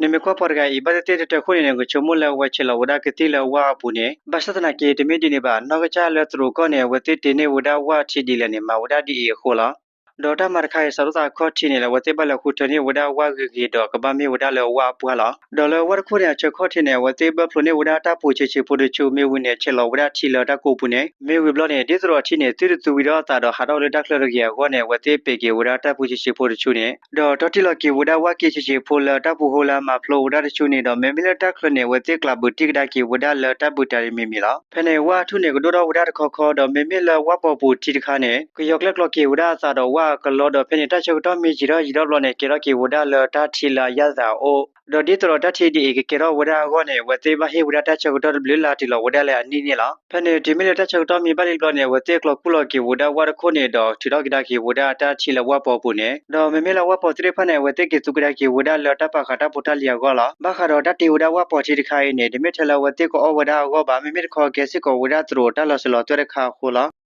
နမ့ၢ်ကွၢ်ပှၤတဂၤအံၤ ဘၣ်သ့ၣ်သ့ၣ်တတၢၤဃိန့ၣ်န့ၣ် ကဆိကမိၣ်လၢအဝဲဆဲးလီၤဝဲဒၣ်ကသံၣ်လၢဝၣ်အပူၤန့ၣ် ဘၣ်ဆၣ်သနာ်က့ တမ့ၢ်ဒ်န့ၣ်ဘၣ်. နီၢ်ကစၢ်လၢသရိာ်ကီၢ်န့ၣ် အဝဲသ့ၣ်တ့န့ၢ်ဝဲဒၣ်ဝၣ်ထံဒ်လဲၣ်န့ၣ် မၤဝဲဒၣ်ဒ်အံၤအဃိလီၤ. ဒီးတၢ်မၤတခါအံၤ စးထီၣ်သးခီၣ်ထံးန့ၣ် အဝဲသ့ၣ်ဘၣ်လဲၤဃုထၢန့ၢ်ဝဲဒၣ်ဝၣ်ဂ့ၤဂ့ၤဒီး ကဘၣ်မ့ၢ်ဝဲဒၣ်လၢဝၣ်အပှၢ်လီၤ. ဒီးလၢဝၣ်တခိၣ်န့ၣ် အဆၢခီၣ်ထံးန့ၣ် အဝဲသ့ၣ်ဘၢဖျိးန့ၢ်ဝဲဒၣ်တၢ်ပူၤဆံးဆံးဖိတဆူ မ့ၢ်ဝံၤန့ၣ် ဆဲးလီၤဝဲဒၣ်ထံလၢတၢ်ကိးပူၤန့ၣ် မ့ၢ်ဝံၤဘျီန့ၣ် ဒ်သိးဒီးထံန့ၣ် သုတသူဝံၤဒီးအသးဒီးဟးထီၣ်လၢတၢ်ချၢတဂ့ၤအဂီၢ်န့ၣ် အဝဲသ့ၣ်ပ့းက့ၤဝဲဒၣ်တၢ်ပူၤဆံးဆံးဖိတဆူန့ၣ် ဒီးတီထံလီၤက့ၤဝဲဒၣ်ဝၣ်က့ဆံးဆံးဖိလၢတၢ်ပူၤဟိလၢအမၤဖျိဝဲဒၣ်တဆူန့ၣ်ဒီး မ့မ့ၢ်လၢတၢ်ချၢန့ၣ် အဝဲသ့ၣ်ကျးဘုးတံၢ်ကဒါက့ၤဝဲဒၣ်လၢတၢ်ဘုးတၢ်ဒ်မံၤမံၤလီၤ. ဖဲန့ၣ် ဝၣ်အထူၣ်န့ၣ် ကဒိၣ်ထီၣ်ဝဲဒၣ်တခီခီ ဒီးမ့မ့ၢ်လၢဝၣ်ပီၤပူၤထံတခါန့ၣ် ကယီၤကျဲကျိးက့ၤဝဲဒၣ်အသးဒီးဝၣ်အကလီဒီး ဖဲန့ၣ် တၢ်ဆၢကတီၢ်မ့ၢ်ယံာ်ထီၣ်ယံာ်ထီၣ်ဘျီန့ၣ် ကဲထီၣ်က့ၤဝဲဒၣ်လၢတၢ်ထံလၢအယၣ်သးအအိၣ် ဒီးဒ်သိးဒီးတၢ်ထံဒ်အံၤကကဲထီၣ်ဝဲဒၣ်အဂီၢ်န့ၣ် အဝဲသ့ၣ်ဘၣ်ဟ့ၣ်ဝဲဒၣ်တၢ်ဆၢကတီၢ်တဘျုးလၢ်တုၤလီၤဝဲဒၣ်လၢအနံၣ်န့ၣ်လီၤ. ဖဲန့ၣ် တုၤမ့ၢ်လၢတၢ်ဆၢကတီၢ်မ့ၢ်ဘၣ်လံဘျီန့ၣ် အဝဲသ့ၣ်ကျီၤကူၣ်လီၤက့ၤဝဲဒၣ်ဝၣ်တခိၣ်န့ၣ်ဒီး ထုးထီၣ်ကဒါက့ၤဝဲဒၣ်တၢ်ထံလၢဝၣ်ပီၤပူၤန့ၣ် ဒီးမ့မ့ၢ်လၢဝၣ်ပီၤသ့ၣ်တဖၣ်န့ၣ် အဝဲသ့ၣ်က့ၤသူကဒါက့ၤဝဲဒၣ်လၢတၢ်ပာ်ဃာ်တၢ်ဖိတၢ်လံၤအဂီၢ်လီၤ. ဘၣ်ဃးဒီးတၢ်တ့ဝဲဒၣ်ဝၣ်ပီၤထံတခါအံၤန့ၣ် တမ့ၢ်ထဲလၢအဝဲသ့ၣ်ကအီၣ်ဝဲဒၣ်အဂီၢ်ဘၣ်, မ့မ့ၢ်တခီကဲစ့ၢ်ကီးဝဲဒၣ်သရိာ်တၢ်လီၤစၢၤလီၤသွဲၣ်တခါအဃိလီၤ.